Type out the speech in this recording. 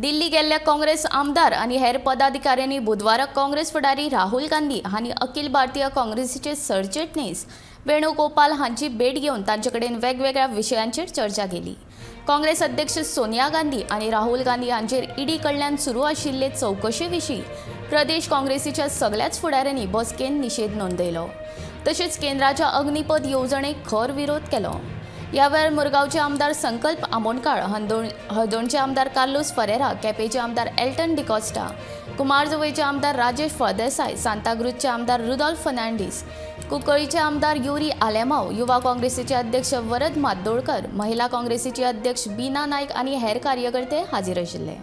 दिल्ली गेल्ल्या काँग्रेस आमदार आनी हेर पदाधिकाऱ्यांनी बुधवारा काँग्रेस फुडारी राहुल गांधी हांणी अखिल भारतीय काँग्रेसीचे सरचिटणीस वेणुगोपाल हांची भेट घेवन तांचे कडेन वेगवेगळ्या विशयांचेर चर्चा केली. काँग्रेस अध्यक्ष सोनिया गांधी आनी राहुल गांधी हांचेर ईडी कडल्यान सुरू आशिल्ले चवकशे विशीं प्रदेश काँग्रेसीच्या सगल्याच फुडाऱ्यांनी बसकेन निशेध नोंदयलो. तशेंच केंद्राच्या अग्निपथ येवजणेक खर विरोध केलो. ह्या वेळार मुरगांवचे आमदार संकल्प आमोणकार, हळदोणचे आमदार कार्लोस फरेरा, केपेंचे आमदार एल्टन डिकॉस्टा, कुमारजुवेचे आमदार राजेश फळदेसाय, सांताक्रूजचे आमदार रुदोल्फ फर्नांडीस, कुंकळीचे आमदार युरी आलेमाव, युवा काँग्रेसीचे अध्यक्ष वरद मातदोडकर, महिला काँग्रेसीचे अध्यक्ष बीना नायक आनी हेर कार्यकर्ते हाजीर आशिल्ले.